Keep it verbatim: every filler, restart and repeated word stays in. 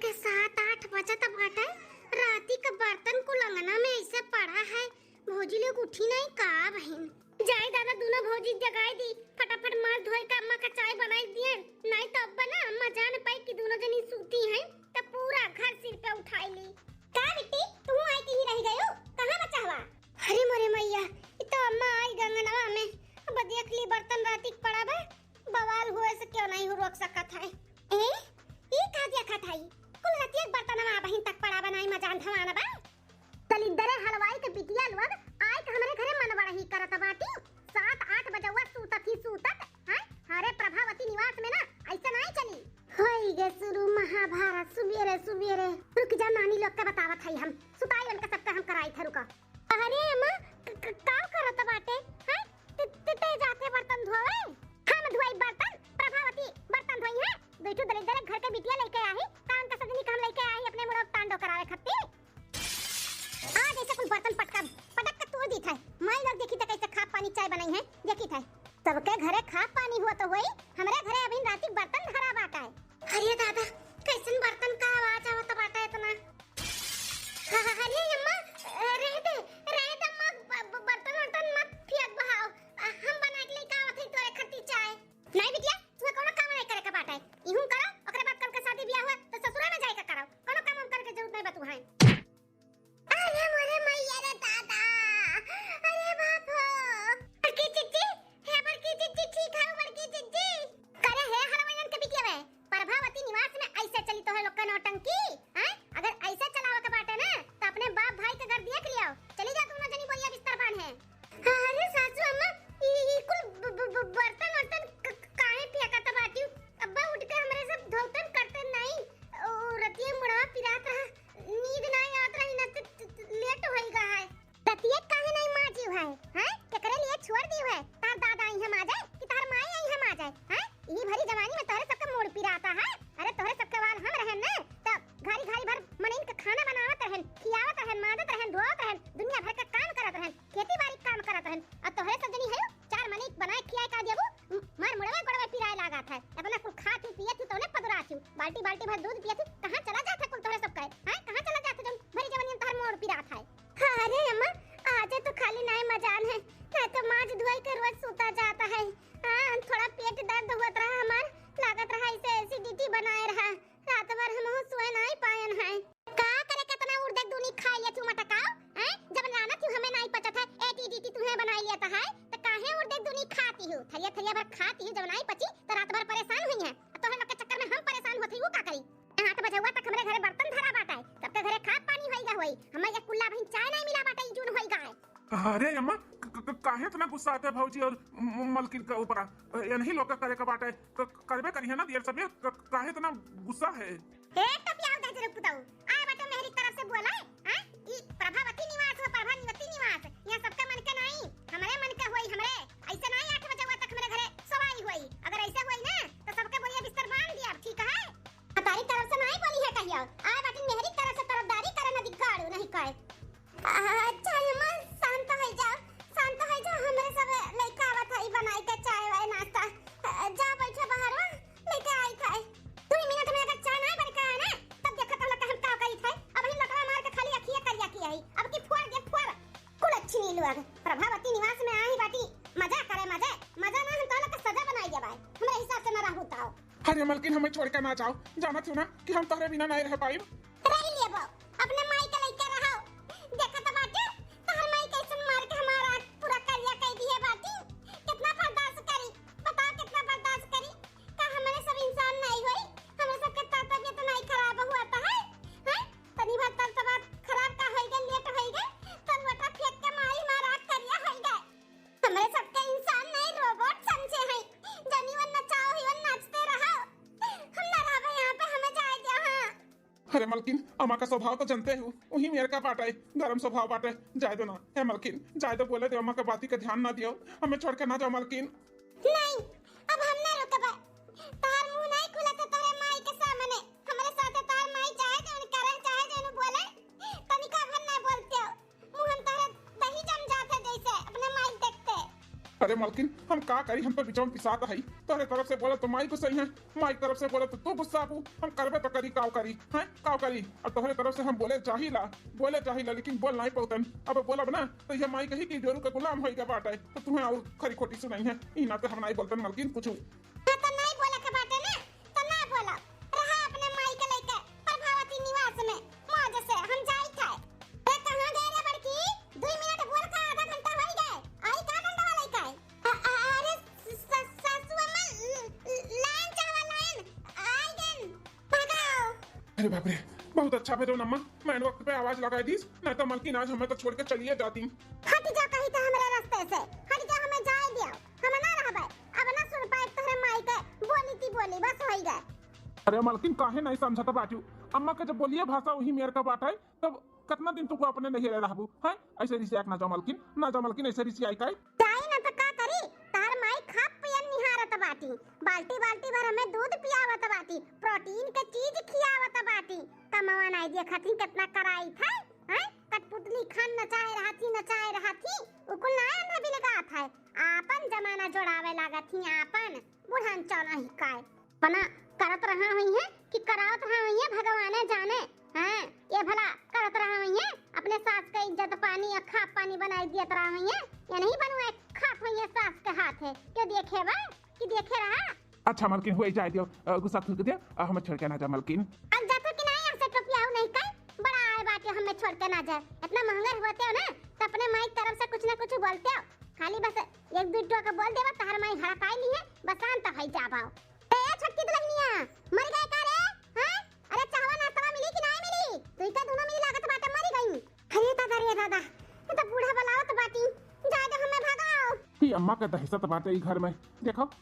के सात आठ बजत बाटे, राती के बर्तन कुल अंगना में ऐसे पड़ा है, भौजी लोग उठी नहीं का बहिन? जाए दादा, दोनों भौजी जगाए दी, फटाफट माथ धोए का अम्मा का चाय बनाई दिए, नहीं तो अब ना अम्मा जान पाई कि दोनों जनी सूती हैं, तो पूरा घर सिर पे उठाई ली। का बिट्टी, तू आई कहीं रह गयो? कहाँ बचा हुआ? अरे मोरे मैया, ई तो अम्मा आई गंगनवा में। अब देख ली बर्तन राती के पड़ा बा, बवाल हुए से क्यों नहीं रोक सकत है। ए, ई का देखत है? कुल रतिया के बर्तनवा अबहिन तक पड़ा बा, नाई मजान धवान बा। दलिद्दरे हलवाई के बिटिया लोग आए के हमरे घरे मनवड़ही करत बाटी। सात आठ बजौआ सूतत ही सूतत, हैं? हरे प्रभावती निवास में ना ऐसा नहीं चली। होई गे शुरू महाभारत सुबेरे सुबेरे। रुक जा, नानी लोग के बतावत है हम। सुताई उनका सबका हम कराई था, रुका। अरे अम्मा, क-, क-, का करत बाटे? हैं? ते, ते, ते जाते बर्तन धोवे? हम धोई बर्तन? प्रभावती बर्तन धोई है? दुई ठो दलिद्दर घर के बिटिया लेके आई, तान का सजनी का हम लेके आई अपने मुड़वा तांडो करावे खातिर। आज ऐसे कुल बर्तन पटका, पटक के तोड़ दी था। माई लोग देखी त कैसे खा पानी चाय बनाई है, देखी था। सबके घरे खा पानी हुआ तो होई, हमरे घरे अभी राती बर्तन धरा बाटा है। अरे दादा, कैसन बर्तन का आवाज आवत बाटा इतना? हाँ, हाँ, अरे अम्मा, रह दे, रह दे अम्मा, ब-, ब-, बर्तन वर्तन मत फेंक बहाओ। आ, हम बना के लेके आवत हई तोरे खातिर चाय। नहीं बिटिया, तुहे कोनो काम नहीं करे के बाटे। इहूं करो, ओकरे बाद कल के शादी ब्याह हुआ तो ससुरा में जाए के करो। कोनो काम हम करे के जरूरत नहीं बा तुहाई। अरे मोरे मैया रे दादा, अरे बाप हो। बड़की चिच्ची, हे बड़की चिच्ची, ठीक है बड़की चिच्ची। करे हे हलवाइयन के बिटिया बे, प्रभावती निवास में ऐसे चली तोहरे लोग के नौटंकी, हैं? अगर ऐसे चलावे के बाटे ना, तो अपने बाप भाई के घर देख लियो। चली जा दोनों जनी बोरिया बिस्तर बांधे। अरे सासू अम्मा, ई, ई कुल ब-, ब-, ब-, बर्तन वर्तन क-, क-, काहे फेंकत बाटियो? अब्बा उठ के हमरे सब धोतन करते नहीं। ओ, रतिये मुड़वा पिरात रहा, नींद नहीं आवत रही ना, त, त, त, लेट होई गा है। रतिये काहे नहीं माजियो है, हैं? केकरे लिए छोड़ दियो है? तार दादा आई हम आ जाए कि तार माई आई हम आ जाए, हैं? यही भरी जवानी में तोहरे सबके मूड़ पिराता है। अरे तोहरे सबके वाल हम रहन ना, तब घारी घारी भर मनइन के खाना बनावत रहन, खियावत रहन, माजत रहन, धोवत रहन, दुनिया भर के काम करत रहन, खेती बाड़ी के काम करत रहन। और तोहरे सब जनी है चार मनई बनाए खियाए का देबू, म-, मार मुड़वे गोड़वे पिराए लागत है। अपना कुल खात ही पियत ही तौने पदुरात ही, बाल्टी बाल्टी भर दूध पियत ही, कहाँ चला जात है कुल तोहरे सब का? हैं? कहाँ चला जात है जौन भरी जवानी में तोहर मूड़ पिरात है? अरे अम्मा, आजे तो खाली नाई मजान है, नहीं तो माज धोई के रोज सूता जाता है। हाँ, थोड़ा पेट दर्द हुआ रहा हमार, लागत रहा इसे एसिडिटी बनाए रहा, रात भर हम सोए नाई पायन है। का करे केतना उर्दे दूनी खाई ले तू मटकाओ, हैं? जब जानत हूँ हमें नाई पचत है, एसिडिटी तुम्हें बनाई लेता है, तो काहे उर्दे दूनी खाती हूँ? थरिया थरिया भर खाती हूँ, जब नाई पची तो रात भर परेशान हुई है। तोहन लोग के चक्कर में हम परेशान होती हूँ, का करी? आठ बजे हुआ तक हमरे घरे बर्तन धरा बाटे, सबके घरे खा पानी होई गा होई, हमें एक कुल्ला बहिन चाय नहीं मिला बाटे, ई जून होई गा है। अरे अम्मा, क-, क-, काहे इतना गुस्सा आता है भौजी और म-, मलकिन का ऊपर? अ, इन्हीं लोग का करे का बाटे, क-, करबे करिए ना देर सबेर, क-, काहे इतना गुस्सा है? ए, टपिया उधर जरूर पुताऊ, आए बाटे मेहरी तरफ से बोला है, हाँ? ई प्रभावती निवास हो, प्रभावती निवास, यहाँ सबका मन का नहीं, हमरे मन का होई, हमरे, ऐसे नहीं आठ बजे हुआ तक हमरे घरे सवाई होई, अगर ऐसे होई ना, तो सबके बोरिया बिस्तर बांध दिया, ठीक है? तारी तरफ से नाई बोली है कहियो। आए बाटिन मेहरी तरफ से तरफदारी करे ना दिगाड़ू नहीं कहे। अच्छा अम्मा, शांत हो जाओ, शांत हो जाओ, हमरे सब लइका आवत है बनाई के चाय वाय नाश्ता। जा बैठो बाहर में, लेके आई था। दो मिनट में अगर चाय ना बन के आए ना, तब देखत हम लोग हम का करी थे। अब ही लटवा मार के खाली अखिए करिया की आई। अब की फोड़ दे फोड़। कुल अच्छी नहीं लोग। प्रभावती निवास में आई बाटी, मजा करे मजे। मजा ना हम तो लोग के सजा बनाई देबाई। हमरे हिसाब से ना रहू ताओ। अरे मलकिन, हमें छोड़ के ना जाओ, जानत हो ना कि हम तोहरे बिना नहीं रह पाइब। रह लेबो, अपने माई के लइका रहो। देखत बाटे, तोहर माई कैसन मार के हमार आँख पूरा करिया कई दिए बाटी। कितना बर्दाश्त करी, बताओ कितना बर्दाश्त करी? का हमरे सब इंसान नहीं होई? हमरे सब के त-, तबीयत नहीं खराब हुआ था है? हैं? तनी भर तब तबीयत खराब का होई गई, लेट होई गई, तो लोटा फेंक के मारी मार आँख करिया होई गए। हमरे सबके इंसान नहीं, रोबोट समझे हैं। जनी वन नचाओ ही वन नाचते रहो। हम ना रहबे यहाँ पे, हमें जाए दो। हाँ। अरे मलकिन, अम्मा का स्वभाव तो जानते हो, वही मेरे का बाटे, गरम स्वभाव बाटे। जाए दो ना, हे मलकिन, जाए दो, बोले दो अम्मा के बाती का ध्यान ना दियो, हमें छोड़ के ना जाओ मलकिन। नहीं, अब हम ना रुकबे। तार मुंह नहीं खुला तो तोरे माई के सामने, हमरे साथे तार माई चाहे जौन करे, चाहे जौन बोले, तनिका भर ना बोलते हो। मुँह हम तोहरे दही जम जात है जैसे अपने माई देखते। अरे मलकिन, हम का करी, हम तो बिचौन पिसात हई। तोहरे तरफ से बोला तो माई गुस्सई है, माई तरफ से बोला तो तू गुस्साबू। हम करबे तो करी, काव करी, हैं, काव करी? और तोहरे तरफ से हम बोले चाहिला, बोले चाहिला, लेकिन बोल नाहीं पउतन। अब बोलब ना तो ये माई कही कि जोरू के गुलाम होई गए बाटे, तो तुम्हें और खरी खोटी सुनाई है। ई नाते हम नाहीं बोलतन मलकिन कुछ। हाँ, तो नाहीं बोले के बाटे ना, तो ना बोला। रहा अपने माई के लेके प्रभावती निवास में मौज से। हम जाई थे। ए, कहाँ गए रे बड़की? दुई मिनट बोल का आधा घंटा होई गए। आई का डंडवा लेके? अ-, अ-, अरे स-, स-, सासू अम्मा, ल-, ल-, लाइन चाहवा लाइन। आई गन। भगाओ। अरे बाप रे, बहुत अच्छा भैरव अम्मा, मैं वक्त पे आवाज लगाई दीस, नहीं तो मलकिन आज हमें तो छोड़ के चलिए जाती। हट जा कहीं तो हमरे रास्ते से, हट जा, हमें जाए दियो, हम ना रहबे। अब ना सुन पाए तोहरे माई के बोली ती बोली, बस होई गए। अरे मलकिन, काहे नहीं समझत बाटू? अम्मा के जब बोलिए भाषा वही मेर का बाटे, तब कितना दिन तुको अपने नहीं रहबू, हैं? ऐसे रिसियाक ना जाओ मलकिन, ना जाओ मलकिन, ऐसे रिसियाई काहे? जाई ना तो का करी? तार माई खाप पियन निहारत बाटी, बाल्टी बाल्टी भर हमें दूध पियावत बाटी, प्रोटीन के चीज खियावत बाटी। कमावा नाई दिया खातिर कितना कराई था, हैं? कठपुतली खान नचाए रहती, नचाए रहती, उकुल ना अंधा बिलगात है। आपन जमाना जोड़ावे लागत ही, आपन बुढ़ान चौना ही काय। अपना करत रहा हुई है कि करावत रहा हुई है, भगवाने जाने। हाँ, ये भला करत रहा हुई है, अपने सास का इज्जत पानी या खाप पानी बनाई दियत रहा हुई है, या नहीं बनवाए खाप हुई है सास के हाथ है, क्यों देखे बा कि देखे रहा। अच्छा मलकिन, हुए जाए दियो, अ, गुस्सा थूक दियो, अ, हमें छोड़ के ना जा मलकिन। अब जातो कि नहीं, ऐसे टोपियाऊ नहीं कर, बड़ा आए बाटे हमें छोड़ के ना जाए, इतना महंगा होते हो ना, तो अपने माई तरफ से कुछ ना कुछ बोलते हो, खाली बस एक दो टोका बोल देवा, तहर माई हड़काई ली है, बस शांत है जाबाओ। ए, ए, छोटकी दुल्हनिया, मर गए का रे? हाँ? अरे, चाहवा नाश्तवा मिली कि नाई मिली? तुई का दोनों मिली लागत बाटे मरी गई। अरे दादा रे दादा, ये तो बूढ़ा बलावत बाटी। जाए दे हमें, भगाओ। ई अम्मा के दहशत बाटे ई घर में। देखो,